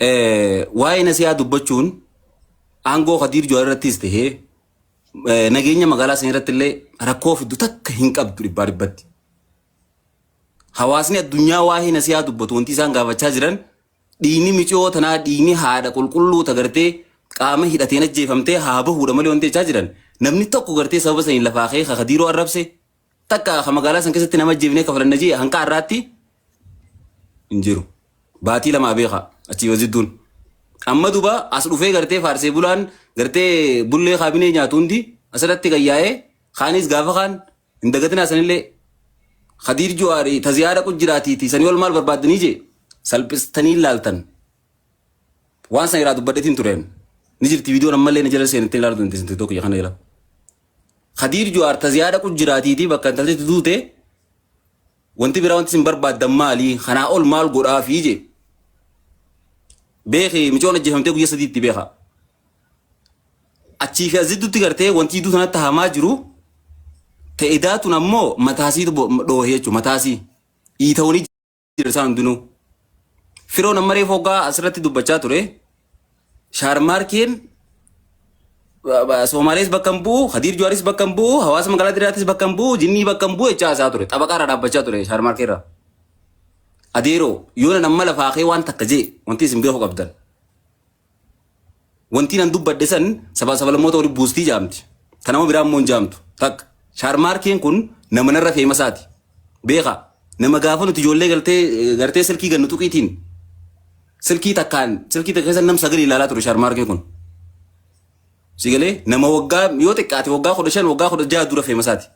Waa'ee nasiyaa dubbachuun aangoo Kadiir Juwaar irrattis tahee nageenya magaalaa san irratti illee rakkoo fiddu takka hin qabdu dhibbaa dhibbatti. Hawaasni addunyaa waa'ee nasiyaa dubbatu wanti isaan gaafachaa jiran dhiigni miciyoo tanaa dhiigni haadha qulqulluu ta gartee qaama hidhateen ajjeefamtee haa bahuudha malee wanti jechaa jiran namni tokko gartee sababa saniin lafaa ka'ee ka Kadiiroo arrabse takka ka magaalaa san keessatti nama ajjeefnee kafalanna jee hanqa har'aatti hin jiru. Baatii lamaa beeka achii wazidduun. Amma duba as dhufee gartee faarsee bulaan gartee bullee kaabinee nyaatu hundi asirratti gayyaa'ee kaanis gaafa kaan hin dagatinaa sanillee Khadiir Juwaari taziyaa dhaqu jiraatiiti sanii ol maal barbaaddanii jee salphistanii laaltan. Waan san irraa dubbadheetiin tureen. Ni jirti viidiyoon ammallee na jala seenattee ilaaltu dandeessan TikTok kana jala. Khadiir Juwaar taziyaa dhaqu jiraatiiti bakka intalti duute wanti biraa wanti isin barbaaddan maali kanaa ol maal godhaafii jee. Beeki micoon ajjeefamtee guyya sadiitti beeka. Achii fi as jidduutti gartee wanti jidduu sanatti hamaa jiru ta'e daatun ammoo mataasiitu dhoohe jechuudha mataasii. Iitawanii jira isaan hundinuu. Firoon amma reefu hoggaa asirratti dubbachaa ture. Shaarmaarkeen Soomaalees bakka hin bu'u, Khadiir Juwaaris bakka hin bu'u, hawaasa magaalaa Diraatis bakka hin bu'u, jinnii bakka hin bu'u jechaa isaa ture. Xabaqaa irra dhaabbachaa ture Shaarmaarkee irra. Adeeroo yoo nan amma lafaa kee waan takka jee wanti isin beeku qabdan. Wanti nan dubbadhe san sabaa sabalammoota walitti buustii jaamti. Ta nama biraa immoo hin jaamtu. Takka. Shaarmaarkeen kun nama narra feemasaati. Beeka. Nama gaafa nuti ijoollee galtee gartee silkii gannu tuqiitiin silkii takkaan silkii takka keessa nam sagal ilaalaa ture shaarmaarkeen kun. Si galee nama waggaa yoo xiqqaate waggaa 15 waggaa 16 dura feemasaati.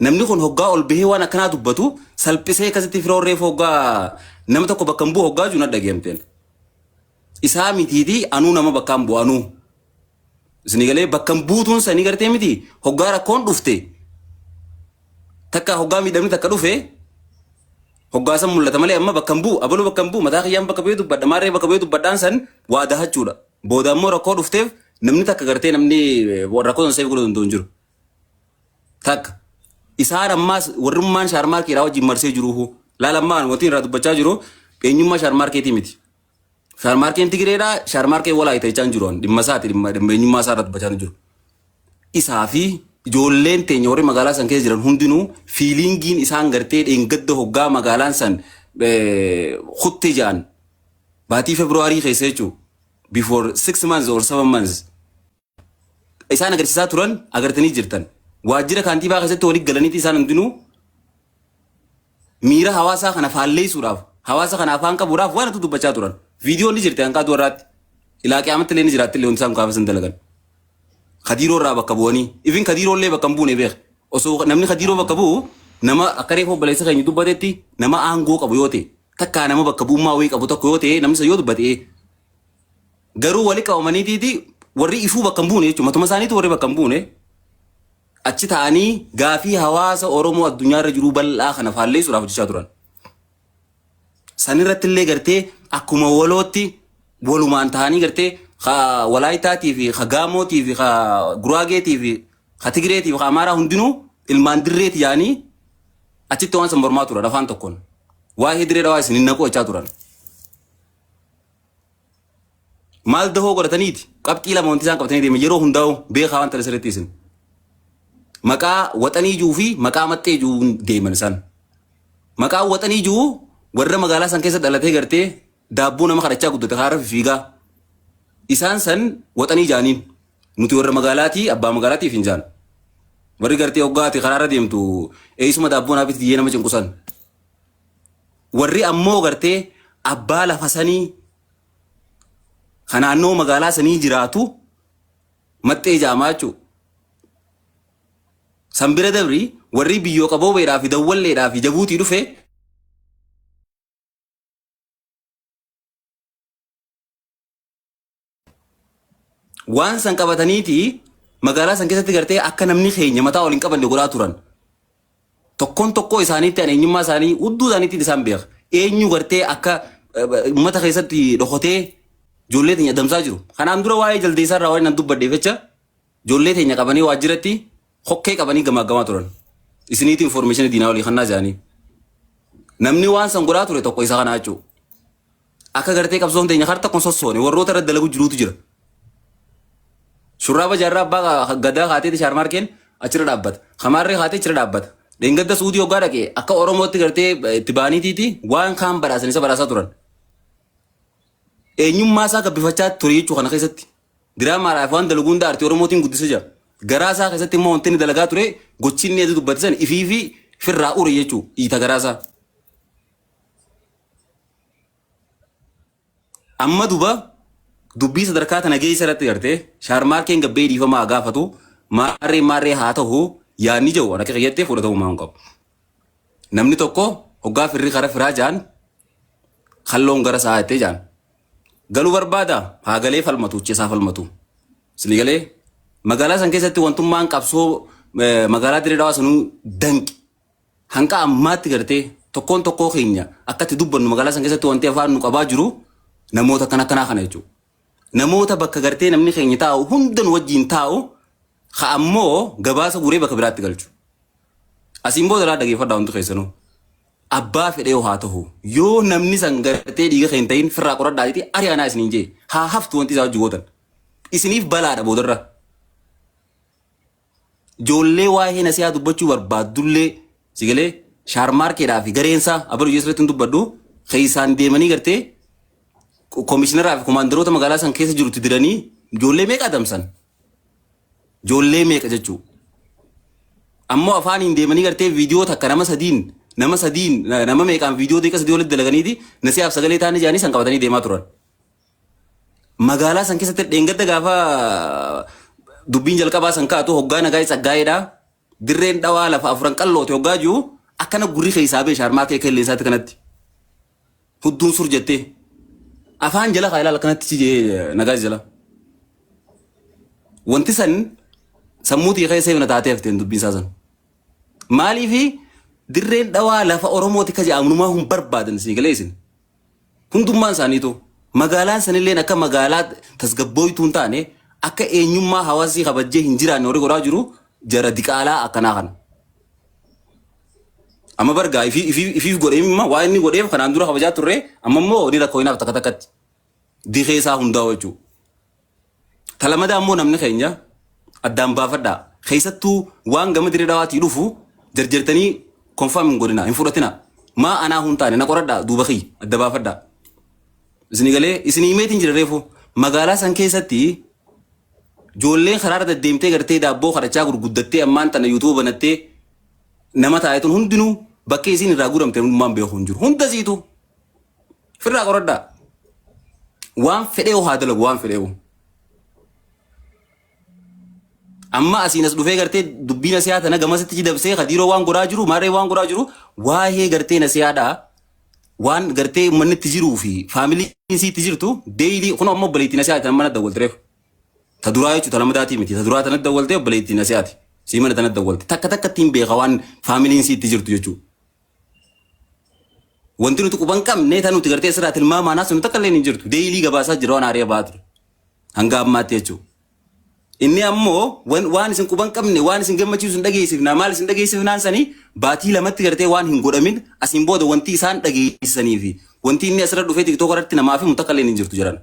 Namni kun hoggaa ol bahee waan akkanaa dubbatu salphisee akkasitti firoon reefu hoggaa nama tokko bakka hin bu'u hoggaa jiru na dhageemteen. Isaa mitiitii anuu nama bakka hin bu'u anuu. Isinii galee bakka hin buutuun sanii gartee miti hoggaa rakkoon dhufte takka hoggaa miidhamni takka dhufe hoggaa san mul'ata malee amma bakka hin bu'u abaluu bakka hin bu'u mataa kiyyaan bakka bu'ee dubbadha maarree bakka bu'ee dubbadhaan san waa dahachuudha. Booda ammoo rakkoo dhufteef namni takka gartee namni rakkoo san seef godhuu danda'u hin jiru. Takka. Isaan ammaas warrummaan shaarmaarkeedhaa wajjin marsee jiruuhu. Laal ammaan wanti irraa dubbachaa jiru eenyummaa shaarmaarkeetii miti. Shaarmaarkeen Tigireedha, shaarmaarkeen Walaayita jechaa hin jiru. Dhimma isaati, dhimma dhimma eenyummaa isaa irraa dubbachaa hin jiru. Isaa fi ijoolleen teenya warri magaalaa san keessa jiran hundinuu fiiliingiin isaan gartee dheengadda hoggaa magaalaan san kutte ja'an baatii Februaarii keessa jechuudha. Before 6 months or 7 months. Isaan agarsiisaa turan agartanii jirtan. Waajjira kaantiibaa keessatti walii galaniiti isaan hundinuu miira hawaasaa kana faalleessuudhaaf hawaasa kana afaan qabuudhaaf waan atu dubbachaa turan. Viidiyoon ni jirti hanqaa duwarraatti. Ilaa qiyaamatti illee ni jiraatti illee wanti isaan gaafa san dalagan. Kadiiroo irraa bakka bu'anii. Ifin kadiiroo illee bakka hin buune beeka. Osoo namni kadiiroo bakka bu'u nama akka reefu obboleessa keenya dubbatetti nama aangoo qabu yoo ta'e takkaa nama bakka bu'ummaa wayii qabu tokko yoo ta'e namni san yoo dubbate garuu wali qabamaniitiiti warri ifuu bakka hin buune jechuudha. Matuma isaaniitu warri bakka hin buune achi ta'anii gaafii hawaasa Oromoo addunyaarra jiruu bal'aa kana faalleessuudhaaf hojjechaa turan. Sanirratti illee gartee akkuma walootti walumaan ta'anii gartee ka Walaayitaatii fi ka Gaamootii fi ka Guraageetii fi ka Tigireetii fi ka Amaaraa hundinuu ilmaan dirreeti yaanii achitti waan san mormaa turan afaan tokkoon. Waa'ee dirree dhawaa isin hin naqu jechaa turan. Maal dahoo godhataniiti? Qabxii lama wanti isaan qabatanii deeman yeroo hundaa'u beekaa waan ta'e sirriitti isin. Maqaa waxanii juu fi maqaa maxxee juu deeman isaan. Maqaa waxanii juu warra magaalaa san keessa dhalatee gartee daabboo nama kadhachaa guddate kaara fiigaa. Isaan san waxanii jaaniin. Nuti warra magaalaatii abbaa magaalaatiif hin jaan. Warri gartee hoggaati karaarra deemtu eessuma daabboo naaf itti diyyee nama cinqusan. Warri ammoo gartee abbaa lafa sanii ka naannoo magaalaa sanii jiraatu maxxee jaamaa jechuudha. San bira dabri warri biyyoo qaboobeedhaa fi dawwalleedhaa fi jabuutii dhufe waan san qabataniiti magaalaa san keessatti gartee akka namni keenya mataa ol hin qabanne godhaa turan. Tokkoon tokkoo isaaniitti ani eenyummaa isaanii hudduu isaaniitti isaan beeka. Eenyu gartee akka uummata keessatti dhokotee ijoollee teenya adamsaa jiru. Kanaan dura waa'ee jaldeessaa irraa waan nan dubbadheef jecha ijoollee teenya qabanii waajjiratti hokkee qabanii gamaaggamaa turan. Isiniitu information diinaa olii kannaa jedhanii. Namni waan san godhaa ture tokko isa kana jechuudha. Akka gartee qabsoon teenya harta kun sossoone warroota irra dalagu jiruutu jira. Shurraaba jaarraa abbaa gadaa kaateeti shaarmaarkeen achirra dhaabbata. Kamaarree kaatee achirra dhaabbata. Dheengadda Suudii hoggaa dhaqee akka Oromootti gartee itti baaniitiiti waan kaan badhaasan isa badhaasaa turan. Eenyummaa isaa gabbifachaa ture jechuu kana keessatti. Diraamaadhaaf waan dalagu hunda aartii Oromootiin guddisa jira. Garaa isaa keessatti immoo wanti inni dalagaa ture gochi inni adii dubbate san ifii fi firraa ure jechuu dhiita garaa isaa. Amma duba dubbii sadarkaa tana geessa irratti gartee shaarmaarkeen gabbee dhiifama haa gaafatu maarree maarree haa ta'u yaadni jiru akka kiyyattee fudhatamummaa hin qabu. Namni tokko hoggaa firri kara firaa jaan kalloon gara isaa jettee jaan. Galuu barbaada haa galee falmatu uchi isaa falmatu. Isinii galee magaalaa san keessatti wantummaan qabsoo magaalaa Dirree Dhawaa sanuu danqi. Hanqa ammaatti gartee tokkoon tokkoo keenya akka itti dubbannu magaalaa san keessatti wanti afaan nu qabaa jiru namoota akkana akkanaa kana jechuudha. Namoota bakka gartee namni keenya taa'u hunda nu wajjin taa'u ka ammoo gabaasa guuree bakka biraatti galchu. Asiin booda laa dhageeffadhaa hundi keessanuu. Abbaa fedhee haa ta'u yoo namni san gartee dhiiga kee hin ta'in firraa qoradhaa jetti ari'anaa isiniin jee haa haftu wanti isaa hojii gootan. Isiniif balaadha boodarra. Ijoollee waa'ee nasihaa dubbachuu barbaaddullee si galee shaarmaarkeedhaa fi gareensaa abaluu jeesirratti hin dubbadhu keessaan deemanii gartee koomishinaraa fi komaandaroota magaalaa san keessa jirutti diranii ijoollee meeqa adamsan? Ijoollee meeqa jechuu? Ammoo afaaniin deemanii gartee viidiyoo takka nama sadiin nama meeqaan viidiyoo deeqa sadii walitti dalaganiiti nasihaaf sagalee taanii jedhanii san qabatanii deemaa turan. Magaalaa san keessatti dheengadda gaafa dubbiin jalqabaa san kaatu hoggaa nagaa tsaggaa'eedha. Dirreen dhawaa lafa afuran qalloote hoggaa jiru akkana gurri keessaa bee shaarmaa kee kelleensaatti kanatti. Hudduun sur jettee. Afaan jala kaa ilaala kanatti si jee nagaa jala. Wanti san sammuu tiyya keessa himna taatee hafteen dubbiin isaa san. Maaliifi dirreen dhawaa lafa Oromooti ka jedhamunumaa hin barbaadan isin galee isin. Hundummaan isaaniitu magaalaan sanilleen akka magaalaa tasgabbooytuu hin taane akka eenyummaa hawaasii kabajjee hin jiraanne warri godhaa jiru jara diqaalaa akkanaa kana. Amma bargaa ifiif godhee imma waa inni godheef kanaan dura kabajaa turre amma immoo ni rakkooyinaaf takka takkatti. Dikee isaa hundaa'u jechuudha. Talamadaa immoo namni keenya addaan baafadhaa. Keessattuu waan gama dirree dhawaatii dhufu jarjartanii confirm hin godhina hin fudhatina. Maa anaa hun taane na qoradhaa duuba kiyya adda baafadhaa. Isinii galee isinii himeetiin jira reefu magaalaa san keessatti ijoolleen karaarra deddeemtee gartee daabboo kadhachaa gurguddattee ammaan tana yuutuuba banattee nama taa'e tun hundinuu bakka isiin irraa guuramte hundummaan beeku hin jiru. Hunda siitu firraa qoradhaa. Waan fedhee haa dalagu waan fedhee. Amma asiin as dhufee gartee dubbii nasihaa tana gamasitti dabsee kadiiroo waan godhaa jiru maarree waan godhaa jiru waa'ee gartee nasihaadhaa waan gartee uummanni itti jiruu fi faamiliin isii itti jirtu daily kun ammoo obboleettii nasihaa tana mana dawwaltereef. Ta duraa jechuudha ta lamadaatii miti ta duraa tana dawwaltee obboleettii nasihaati. Sii mana tana dawwalte takka takka ittiin beeka waan faamiliin isii itti jirtu jechuudha. Wanti nuti quban qabne tan nuti gartee asirraa tilmaamaan haasofnu takka illee hin jirtu. Daily gabaasaa jira waan haaree ba'aa ture. Hanga ammaatti jechuudha. Inni ammoo waan isin quban qabne waan isin gammachiisu hin dhageessifnaa maal isin dhageessifnaan sanii baatii lamatti gartee waan hin godhamin asiin booda wanti isaan dhageessisanii fi wanti inni asirra dhufee tiktook irratti namaaf himu takka illee hin jirtu jiran.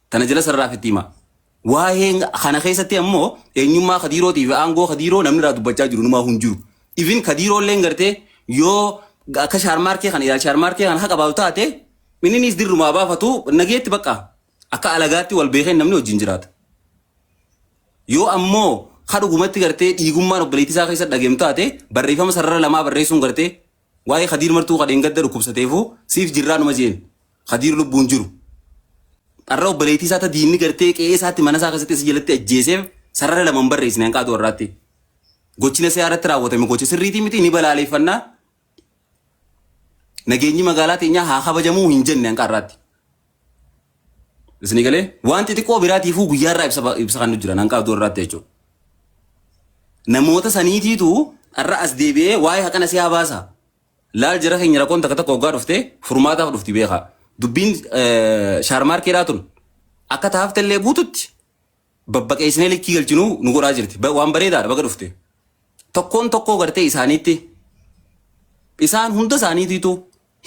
Tana jala sararaaf itti hima. Waa'ee kana keessatti ammoo eenyummaa kadiirootii fi aangoo kadiiroo namni irraa dubbachaa jiru numaa hin jiru. Even kadiiroo illee gartee yoo akka shaarmaarkee kana ilaalcha shaarmaarkee kana haqa baatu taate inninis dirrumaa baafatu nageetti bakka akka alagaatti wal beekeen namni wajjin jiraata. Yoo ammoo ka dhugumatti gartee dhiigummaan obboleettii isaa keessa dhageemu taate barreeffama sarara lamaa barreessuun gartee waa'ee Kadiir martuu kadheen gadda dhukkubsateefu siif jirraa numa jeen Kadiir lubbuun jiru. Har'a obboleettii isaa ta diinni gartee qe'ee isaatti mana isaa keessatti isa jalatti ajjeeseef sarara lama hin barreessine hanqaatu warraatti. Gochi nasihaa irratti raawwatame gocha sirriitii miti ni balaaleffannaa. Nageenyi magaalaa teenyaa haa kabajamuu hin jenne hanqa har'aatti. Isinii galee waan xixiqqoo biraatiifuu guyyaarraa ibsa kan nu jiran hanqa abduu irraatti jechuudha. Namoota saniitiitu har'a as deebi'ee waa'ee haqa nasihaa baasa. Laal jara keenya rakkoon takka takka hoggaa dhufte furmaataaf dhufti beekaa. Dubbiin shaarmaarkeedhaa tun akka taaftellee guututti babbaqeessinee likkii galchinuu nu godhaa jirti. Waan bareedaadha baga dhufte. Tokkoon tokkoo gartee isaaniitti isaan hunda isaaniitiitu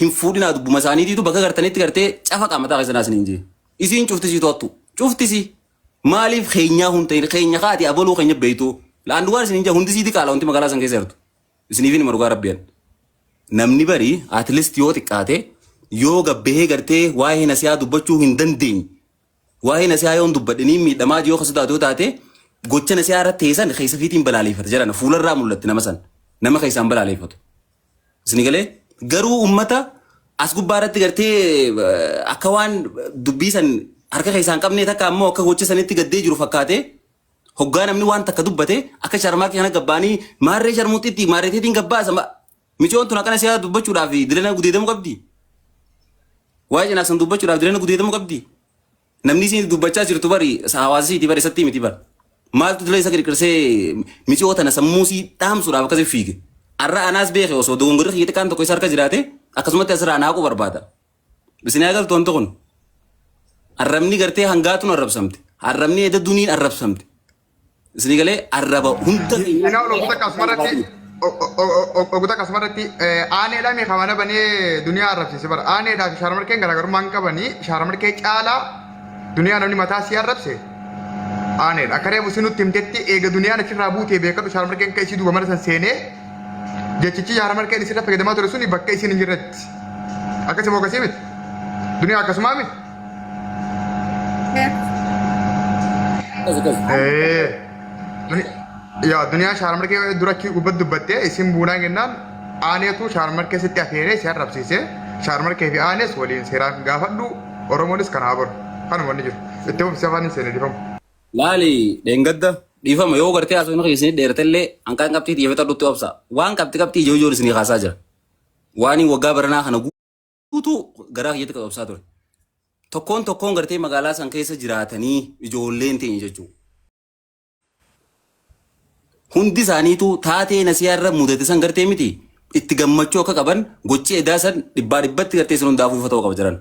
Hin fuudhinaa dubbuma isaaniitiitu bakka gartanitti gartee cafa qaamataa keessanaa isiniin jee. Isiin cuftisii to'attu. Cuftisii. Maaliif keenyaa hun ta'in keenya kaati abaluu keenya beektu. Laan dhugaan isiniin jee hundi siiti qaala wanti magaalaa san keessa jirtu. Isiniifin hima dhugaa rabbiyan. Namni bari at least yoo xiqqaate yoo gabbahee gartee waa'ee nasiyaa dubbachuu hin dandeenye. Waa'ee nasiyaa yoon dubbadhe niin miidhamaa yoo ka sodaatu yoo taate gocha nasiyaa irratti ta'e san keessa fiitiin balaaleeffata jedhan fuularraa mul'atti nama san nama keessaan balaaleeffatu. Isin galee garuu ummata as gubbaa irratti gartee akka waan dubbii san harka keessaan qabnee takka ammoo akka gocha sanitti gaddee jiru fakkaate hoggaa namni waan takka dubbate akka sharmaarkii kana gabbaanii maarree sharmuuxitti maarreeteetiin gabbaasa micoon tun akkana siyaa dubbachuudhaaf dilana gudeedamuu qabdi. Waa'ee cinaaksan dubbachuudhaaf dilana gudeedamuu qabdi. Namni isin dubbachaa jirtu bari hawaasa isiiti bari isatti miti bar. Maaltu dila isa qirqirsee micoo tana sammuu isii dhaamsuudhaaf akkasi fiige. Arra anaas beeke osoo dogongorri kiyya xiqqaan tokko isa harka jiraate akkasumatti asirraa ana haquu barbaada. Isin haa galtu wanti kun. Arrabni gartee hangaatuun arrabsamte. Arrabni edda duniin arrabsamte. Isin galee arraba hunda Dinaa ol oguta akkasumarratti oguta akkasumarratti aaneedhaa meeqa mana banee duniyaa arrabsiise bara aaneedhaa fi shaarmarkeen garaagarummaa hin qabanii shaarmarkee caalaa duniyaa namni mataa sii arrabse aaneedha akka reefu si nutti himtetti eega duniyaan achirraa buutee beekadhu shaarmarkeen akka isii duuba mana san seenee jechichi shaarmarkeen isirra fayyadamaa ture suni bakka isiin hin jirretti akkasii moo akkasii miti duniyaa akkasumaa miti. Akkas akkas. Yaa duniyaa shaarmarkee dura achii gubbatti dubbattee isin buunaa jennaan aaneetu shaarmarkee sitti afeeree si arrabsiise shaarmarkee fi aanees waliin seeraan gaafadhu Oromoonis kana haa baru kanuma wanni jiru itti fufsi afaan hin seene dhifamu. Laali dheengadda dhiifama yoo gartee haasofni kiyya isinii dheeratellee hanqaan qabxii xiyyeeffadhutti obsa. Waan qabxi qabxii ijoo ijoon isinii kaasaa jira. Waan waggaa baranaa kana guutuu garaa kiyyatti qabsaa ture. Tokkoon tokkoon gartee magaalaa san keessa jiraatanii ijoolleen teenya jechuudha. Hundi isaaniitu taatee nasiyaa irra mudate san gartee miti itti gammachuu akka qaban gochi edaa san dhibbaa dhibbatti gartee sun hundaafuu ifa ta'uu qaba jiran.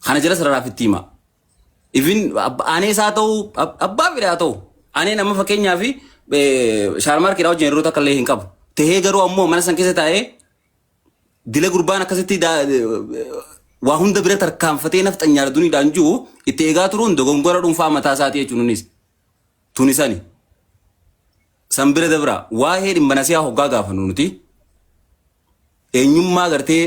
Kana jala sararaaf itti hima. Even aanee isaa ta'u abbaa fedhe haa ta'u. Aaneen amma fakkeenyaaf shaarmaarkiidhaa wajjin yeroo takka illee hin qabu. Tahee garuu ammoo mana san keessa taa'ee dila gurbaan akkasitti waa hunda bira tarkaanfatee nafxanyaadha duniidhaan jiru itti eegaa turuun dogongora dhuunfaa mataa isaatii jechuun innis tuni sani. San bira dabra waa'ee dhimma nasiyaa hoggaa gaafannu nuti eenyummaa gartee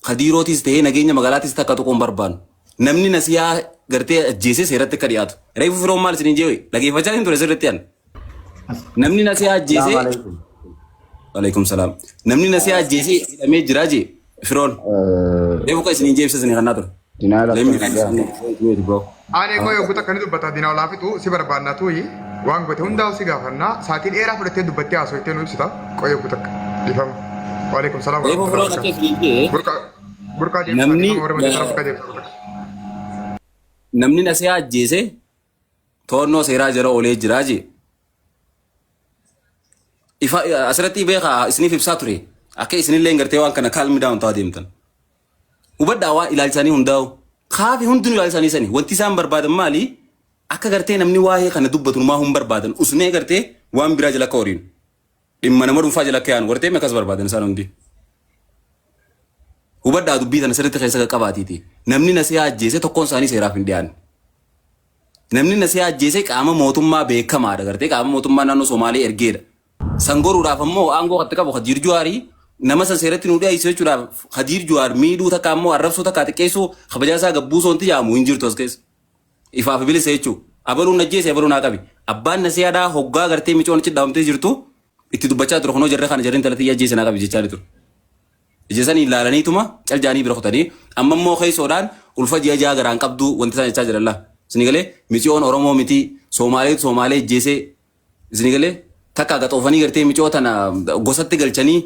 kadiirootis ta'ee nageenya magaalaatis takka tuquun barbaannu. Namni nasiyaa gartee ajjeesee seeratti akka dhiyaatu. Reefu firoon maal isiniin jeewe dhageeffachaa hin ture sirriitti an. Namni nasiyaa Assalamu ajjeesee alaikum. Alaikum salaam. Namni nasiyaa ajjeesee hidhamee jira jee firoon. Reefu kan isiniin jeebsa isinii kannaa ture. Dinaa Let me lakkoofsa wait bro. Aanee koo yogguu takka ni dubbata dinaa olaa fixu si barbaanna tuyi waan goote hundaa'u si gaafanna saatii dheeraa fudhattee dubbattee haasoftee nu ibsita qoy yogguu takka dhiifama. Waalaikum salaam Reefu warahmatullahi firoon akka wabarakatuh. isiniin jee Burqaa burqaa deemsaa namni dhiifama warra majalaa burqaa deemsaa burqaa. namni nasiyaa ajjeese to'annoo seeraa jala oolee jira jee. Ifa asirratti beekaa isiniif ibsaa ture. Akka isinillee gartee waan kana calm down ta'aa deemtan. Hubadhaa waan ilaalchisanii hundaa'u. Kaafi hundinuu ilaalchisanii sani. Wanti isaan barbaadan maali? Akka gartee namni waa'ee kana dubbatu maa hun barbaadan. Usnee gartee waan biraa jala akka horiinu. Dhimma nama dhuunfaa jala akka yaanu gartee akkas barbaadan isaan hundi. Hubadhaa dubbii tana sirriitti keessa qaqqabaatiiti. Namni nasiyaa ajjeese tokkoon isaanii seeraaf hin dhiyaanne. Namni nasiyaa ajjeese qaama mootummaa beekamaadha gartee qaama mootummaa naannoo Somaalee ergeedha. San goruudhaaf ammoo aangoo katti qabu Khadiir Juwaarii nama san seeratti nuu dhiyeessu jechuudhaaf Khadiir Juwaar miidhuu takka ammoo arrabsuu takka xiqqeessuu kabajaa isaa gabbuusoo wanti jedhamu hin jirtu as keessa. Ifaaf bilisa jechuudha. Abaluun ajjeese abaluun haa qabi. Abbaan nasiyaadhaa hoggaa gartee micoon achi dhaabamtee jirtu itti dubbachaa ture kunoo jarri kana jarri intala tiyya ajjeese naa qabi jechaa ture. Ija sanii ilaalaniituma cal jaanii bira kutanii amma immoo keessoodhaan ulfa ji'a ja'a garaan qabdu wanti isaan jechaa jiran laa. Isin galee miciyoon Oromoo miti Soomaalee Soomaalee ajjeesee isin galee takka gaxoofanii gartee miciyoo tana gosatti galchanii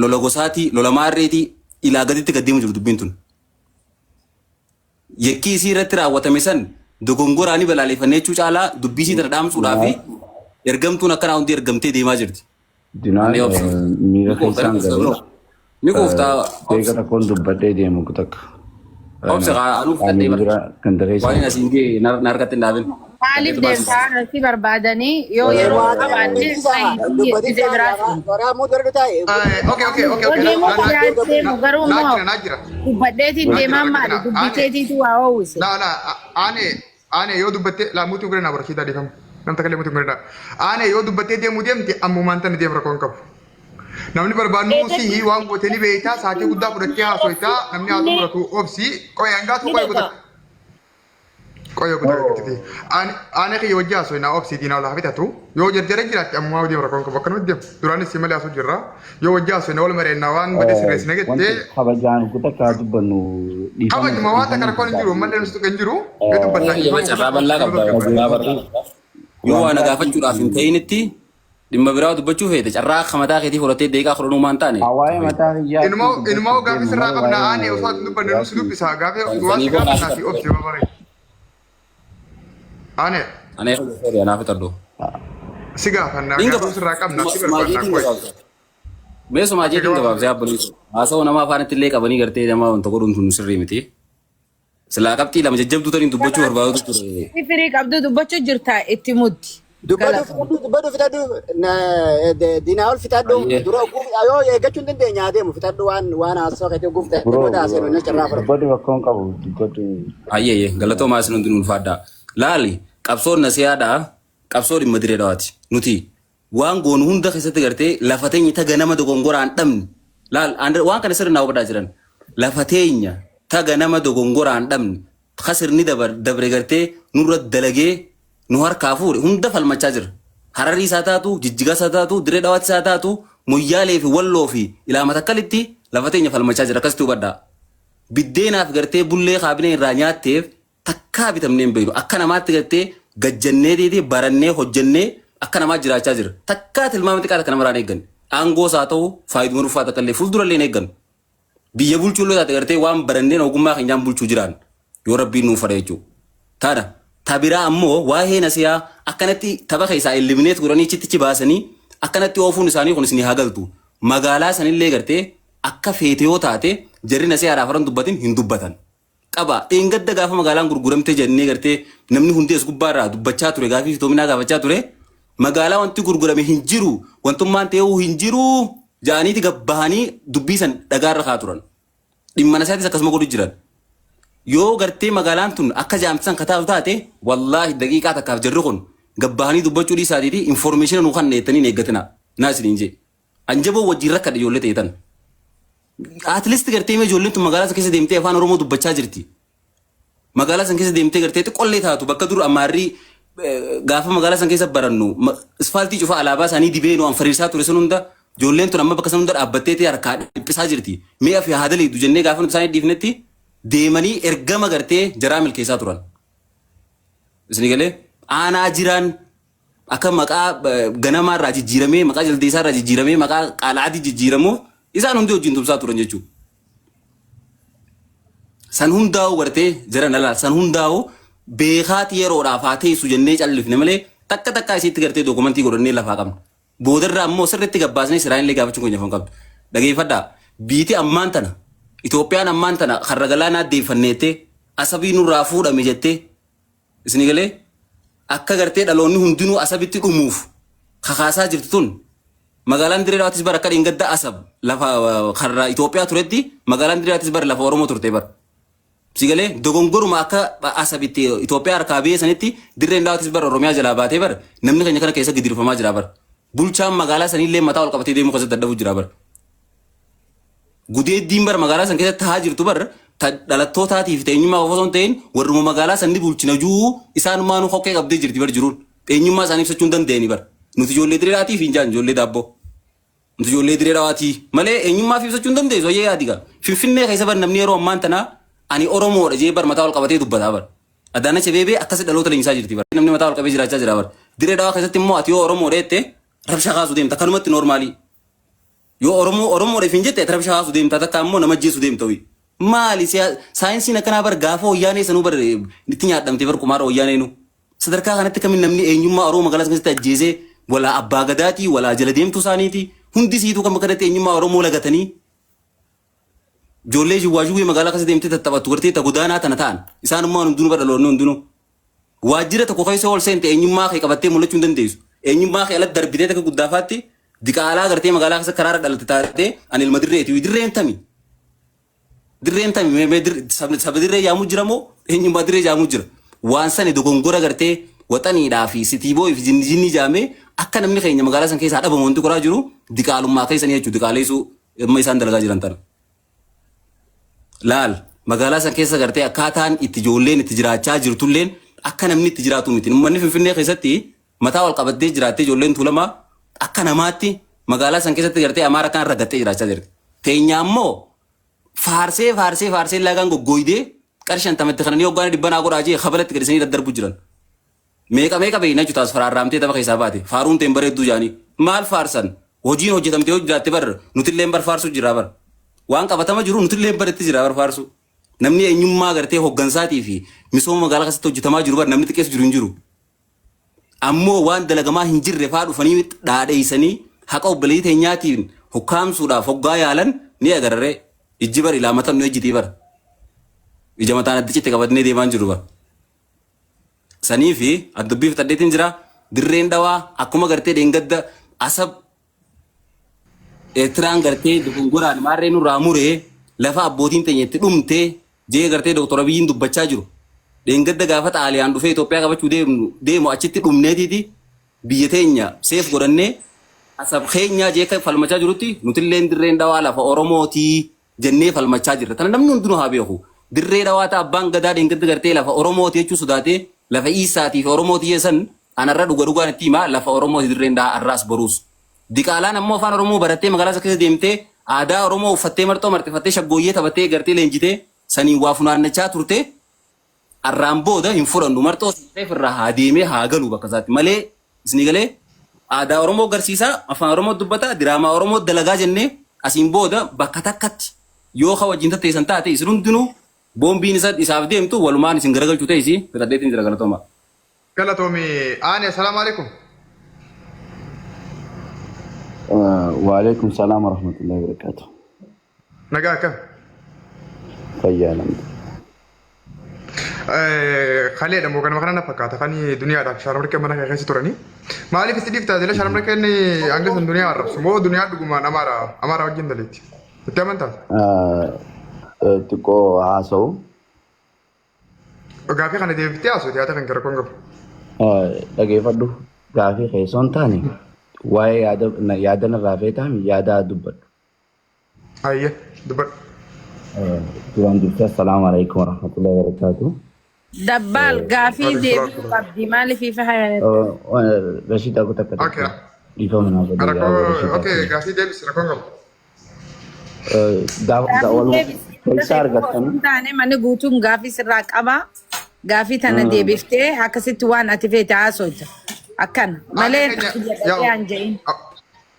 lola gosaatii lola maarreetii ilaa gaditti gad deemu jiru dubbiin tun. Yakkii isii irratti raawwatame san dogongoraa ni balaaleffannee jechuu caalaa dubbii isii tana dhaamsuudhaa fi ergamtuun akkanaa hundi ergamtee deemaa jirti. Dinaa Ani obsa. Miira Ni quufta keessaan ni galee quufta. Ni quufta beeka obsa. tokkoon dubbadhee deemu takka. Obse anuu fudhadhee Qaamni bara. dura ganda keessa. Waan inni asiin ga'e na harkatti hin dhaabin. Maaliif Dhaqeetu baasuu deemtaa si barbaadanii yoo yeroo qabaanne gisee biraati. Karaa muu dura taa'e. Okay, okay, okay, Yoo okay. deemuu biraa deemu garuu Naa immoo jira, naa jira. dubbadheetiin deemaan maali dubbiteetiitu waa oowwise. Laa laa aane aane yoo dubbatte laa mutu gure naa barsiisaa dhiifama. Namta kallee mutu gure naa. Aane yoo dubbattee deemuu deemte ammumaan tana deemu rakkoon qabu. Namni barbaadnu si waan goote ni beektaa sa'aatii guddaa fudhattee haasoitaa namni haa xumuratu obsi qo'ee hangaatu qo'ee guutaa. Qo'ee guutaa gaditti. Aane kiyya wajji haasoinaa obsi diinaa laa bitatu yoo jarjara jiraatte ammumaa deemu rakkoon qabu akkanumatti deemu. Duraanis si malee haasoo jirra yoo wajji haasoinaa wal mareenna waan badee sirreessina Wanti jettee kabajaan kutakkaa dubbannu dhiifama. kabajuma waan takka rakkoon hin jiru mallee nuti hin jiru yoo dubbatta. Yoo carraa bal'aa qabda. Carraa bal'aa qabda. Yoo waa na gaafachuudhaaf hin ta'initti dhimma biraa dubbachuu feete carraa akka mataa keetii fudhattee deeqaa kudhanuu maan taane. Waa'ee mataa kiyyaa. Inumaa gaaffii sirraa qabna aane osoo ati dubbanne nu si dubbisa gaaffii waan si gaafannaa fi obsi babaree. Aane Anee anaaf fixadhu. si gaafanna gaaffii sirraa qabna si barbaadna qoy. Meeshumaa jeetiin gabaabsee abboleessu. Haasawaa nama afaanitti illee qabanii gartee nama wanta godhuun sun sirrii miti. Silaa qabxii lama jajjabduu taniin dubbachuu barbaadu ture. Firii qabdu dubbachuu jirta itti muddi. Dubbadhu fitadhu dubbadhu fitadhu diinaa ol fitadhu dura yoo eeggachuu hin dandeenye haa deemu fitadhu waan waan haasawaa keetii oguu fitadhu Bro, booda haasawaa inni carraa fudhatu. dubbadhu rakkoon qabu dubbadhu. Ayyee galatoomaa isin hundi ulfaadhaa. Laali qabsoon nasiyaadhaa qabsoo dhimma diree dhawaati. Nuti waan goonu hunda keessatti gartee lafa teenya taga nama dogongoraan dhabne. Laal waan kana sirri naa hubadhaa jiran. Lafa teenya taga nama dogongoraan dhabne. Kasirni dabre gartee nurra dalagee nu harkaa fuudhe hunda falmachaa jira. Hararii isaa taatu, jijjigaa isaa taatu, diree dhawaatti isaa taatu, muyyaalee fi walloo fi ilaama takkalitti lafa teenya falmachaa jira. Akkasitti hubadhaa. Biddeenaaf gartee bullee kaabinee irraa nyaatteef takkaa bitamnee hin beeknu. Akka namaatti gartee gajjannee deetee barannee hojjannee akka namaa jiraachaa jira. Takkaa tilmaama xiqqaa takka namarraa hin eegganne. Aangoos haa ta'u faayiduma dhuunfaa takka illee fuuldurallee hin eeggannu. Biyya bulchuu illee taate gartee waan baranneen ogummaa keenyaan bulchuu jiraan yoo rabbiin nuuf fedha jechuudha. Taana tabiraa ammoo waa'ee nasiyaa akkanatti tapha keessaa eliminate godhanii chittichi baasanii akkanatti oofuun isaanii kun isinii haa galtu. Magaalaa sanillee gartee akka feete yoo taate jarri nasiyaadhaaf haran dubbatin hin dubbatan. Qaba dheengadda gaafa magaalaan gurguramte jennee gartee namni hundi as gubbaarraa dubbachaa ture gaafii fitoominaa gaafachaa ture magaalaa wanti gurgurame hin jiru wantummaan ta'uu hin jiru jaaniiti gabbahanii dubbii san dhagaarra kaa turan. Dhimma nasiyaatis akkasuma godhu jiran. Yoo gartee magaalaan tun akka jaamtisan kataatu taate wallaahi daqiiqaa takkaaf jarri kun gabbahanii dubbachuu dhiisaatiiti information nu kan eettanii hin eeggatina. Naa isiniin jee. Anjaboo wajjin rakkadha ijoollee ta'e tan. At least gartee mee ijoolleen tun magaalaa san keessa deemtee afaan Oromoo dubbachaa jirti. Magaalaa san keessa deemtee gartee xiqqollee taatu bakka dur ammaarrii gaafa magaalaa san keessa barannu isfaaltii cufa alaabaa isaanii dibee nu anfariisaa ture sun hunda ijoolleen tun amma bakka san hunda dhaabbattee harkaa dhiphisaa jirti. Mi'a fi haada leeddu jennee gaafa nuti isaanii dhiifnetti deemanii ergama gartee jaraa milkeessaa turan. Isin galee aanaa jiraan akka maqaa ganamaa irraa jijjiiramee maqaa jaldeessaa irraa jijjiiramee maqaa qaala'aatti jijjiiramuuf isaan hundi wajjin tumsaa turan jechuudha. San hundaa'u gartee jara nalaa san hundaa'u beekaati yeroodhaaf haa teessu jennee callifne malee takka takkaa isiitti gartee dookumentii godhannee lafaa qabna. Boodarraa ammoo sirriitti gabbaasnee siraan illee gaafachuun keenya afaan qabdu. Dhageeffadhaa biiti ammaan tana Itoophiyaan ammaan tana karra galaanaa deeffanneettee asabii nurraa fuudhame jettee isinii galee akka gartee dhaloonni hundinuu asabitti dhumuuf kakaasaa jirtu tun magaalaan Dirree Dhawaatis bara akka dheengadda asab lafa karra Itoophiyaa turetti magaalaan Dirree Dhawaatis bara lafa Oromoo turte bara. Si galee dogongoruma akka asabitti Itoophiyaa harkaa biyya sanitti Dirreen Dhawaatis bara Oromiyaa jalaa baatee bara namni keenya kana keessa gidirfamaa jira bara. Bulchaan magaalaa saniillee mataa ol qabatee deemuu keessatti dadhabuu jira bara. Gudeeddiin bara magaalaa san keessatti tahaa jirtu bara dhalattootaatiif eenyummaa qofa osoo hin ta'in warruma magaalaa san ni bulchina juu isaanumaanuu hokkee qabdee jirti bara jiruun. Eenyummaa isaanii ibsachuu hin danda'ani bara. Nuti ijoollee diree dhawaatiif hin jaan ijoollee daabboo. Nuti ijoollee diree dhawaatii malee eenyummaa fi ibsachuu hin dandeessu ayyee yaadi gaa. Finfinnee keessa bar namni yeroo ammaan tanaa ani Oromoodha jee bar mataa ol qabatee dubbataa bar. Adaanach Abeebee akkasi dhaloota leenjisaa jirti bar. Namni mataa ol qabee jiraachaa jira bar. Diree dhawaa keessatti immoo ati yoo Oromoodha jette rabsha kaasuu deemta kanumatti noormaalii. Yoo Oromoo Oromoodha hin jette ati rabsha kaasuu deemta takka ammoo nama ajjeesuu deemta wi. Maali saayinsiin akkanaa bar gaafa wayyaanee sanuu bar itti nyaadhamte bar qumaara wayyaaneenuu. Sadarkaa kanatti kamiin namni eenyummaa Oromoo magaalaa keessatti ajjeesee walaa abbaa gadaatii walaa jala deemtuu isaaniiti hundi siituu kan kanatti eenyummaa Oromoo lagatanii. Ijoollee jiwwaajuu magaalaa keessa deemtee tattaphattu gartee ta godaanaa tana ta'an isaanummaan hundinuu bara dhaloonni hundinuu. Waajjira tokko keessa ol seente eenyummaa kee qabattee mul'achuu hin dandeessu. Eenyummaa kee alatti darbitee takka guddaafaatti diqaalaa gartee magaalaa keessa karaarra dhalatte taatee ani ilma dirreeti. Dirreen tami? Dirreen tami? Mee saba dirree yaamuu jira moo eenyummaa dirree yaamuu jira? Waan sani dogongora gartee waxaniidhaa fi sitiiboo fi jinni jinni jaamee akka namni keenya magaalaa san keessaa dhabamu wanti koraa jiru diqaalummaa keessanii jechuudha. Diqaaleessuu amma isaan dalagaa jiran tana. Laal magaalaa san keessa gartee akkaataan itti ijoolleen itti jiraachaa jirtulleen akka namni itti jiraatu miti. Uummanni Finfinnee keessatti mataa wal qabattee jiraattee ijoolleen Tuulamaa akka namaatti magaalaa san keessatti gartee Amaara kan ragattee jiraachaa jirti. Teenya ammoo faarsee faarsee faarsee laagaan goggooydee qarshii shantamatti kananii hoggaan dhibba naa godhaa jee kabalatti gadhisanii daddarbu jiran. Meeqa meeqa beekna jechuudha as faraarraamtee tapha keessaa baate. Faaruun teen bareedduu jaanii. Maal faarsan? Hojiin hojjetamtee yoo jiraatte bar nutilleen bar faarsuu jira bar. Waan qabatama jiru nutilleen bar itti jira bar faarsuu. Namni eenyummaa gartee hoggansaatii fi misooma magaalaa keessatti hojjetamaa jiru bar namni xiqqeessu jiru hin jiru. Ammoo waan dalagamaa hin jirre faa dhufanii dhaadheessanii haqa obboleettii teenyaatiin hukkaamsuudhaaf hoggaa yaalan ni agarree. Ijji bar ilaa mataan nu ejjitii bar. Ija mataan addi citte qabatnee deemaa hin jiru bar. Sanii fi addubbii fixadheetiin jira. Dirreen Dhawaa akkuma gartee dheengadda Asab Eertiraan gartee dogongoraan maarree nurraa muree lafa abbootiin teenya itti dhumtee jee gartee Dooktor Abiyyiin dubbachaa jiru. Dheengadda gaafa Xaaliyaan dhufee Itoophiyaa qabachuu deemu achitti dhumneetiiti biyya teenya seef godhannee Asab keenyaa jee akka falmachaa jirutti nutilleen Dirreen Dhawaa lafa Oromootii jennee falmachaa jirra. Tana namni hundinuu haa beeku. Dirree Dhawaa ta'a abbaan gadaa dheengadda gartee lafa Oromooti jechuu sodaatee lafa Iisaatii fi Oromooti jeessan anarra dhuga dhugaan itti himaa lafa Oromooti Dirreen Dhawaa arraas boruus. Diqaalaan ammoo afaan Oromoo barattee magaalaa isa keessa deemtee aadaa Oromoo uffattee marxoo marxifattee shaggooyyee taphattee gartee leenjitee saniin waa funaannachaa turte arraan booda hin fudhannu marxoo siif irraa haa deemee haa galu bakka isaatti malee isinii galee aadaa Oromoo garsiisaa afaan Oromoo dubbataa diraamaa Oromoo dalagaa jennee asiin booda bakka takkatti yoo ka wajjin tatteessan taate isin hundinuu boombiin isa isaaf deemtu walumaan isin garagalchuu ta'isi fixadheetiin jira galatooma. Galatoomi Aane assalaamu alaikum. Waalaikum salaam warahmatullahi wabarakatuh. Nagaa akkam? Fayyaa namni. Kaleedha moo kanuma kana na fakkaata kan duniyaadhaaf shaarmarkee mana kee keessa turanii. Maaliif itti dhiiftaa jala shaarmarkeen hanga san duniyaa arrabsu moo duniyaa dhugumaan amaara amaara wajjin daleetti? Itti amantaa? Xiqqoo haasa'u. Gaafii kana deebiftee haasoo yaada kan gara qabu. Dhageeffadhu gaafii keessoo hin taane waa'ee yaada yaada narraa feetaami yaada dubbadhu. Ayyee dubbadhu. Duraan dursee assalaamu alaikum warahmatullahi wabarakatuh. Dabbaal gaafii Waalaikum deebi'uu salaam. qabdi maaliif ifa Rashiid aku takka Okay. takka dhiifama naaf godhi yaa Rakkoo Rashiid okay aku. gaafii deebisi rakkoon qabu. Gaafii Waluma deebisi keessa argattanii hin taane manni guutuun gaafii sirraa qaba. Gaafii tana deebiftee akkasitti waan ati feete haasofta. Akkana malee Aanee keenya jedhee aan jedhin.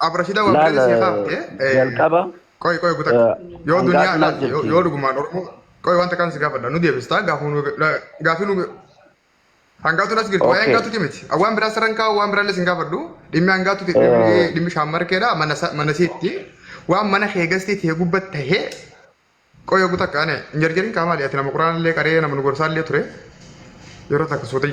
Abrashida waan laal biraa si kaafte. jalqaba Qoy qoy guutaa. Yoo duniyaa hangaatu laal naaf jirti. yoo dhugumaan Oromoo qoy wanta kan si gaafadha nu deebista gaafii nu hangaatu nas jirti waa'ee hangaatuti miti. Waan biraa sarran kaa'u waan biraallee sin gaafadhu dhimmi hangaatuti dhimmi shaammarkeedha mana sitti waan mana keegastii ta'e gubbat tahee qoy guutaa kaane hin jarjarin qaamaa dhiyaate nama quraanillee qaree nama nu gorsaallee ture yeroo takka soota.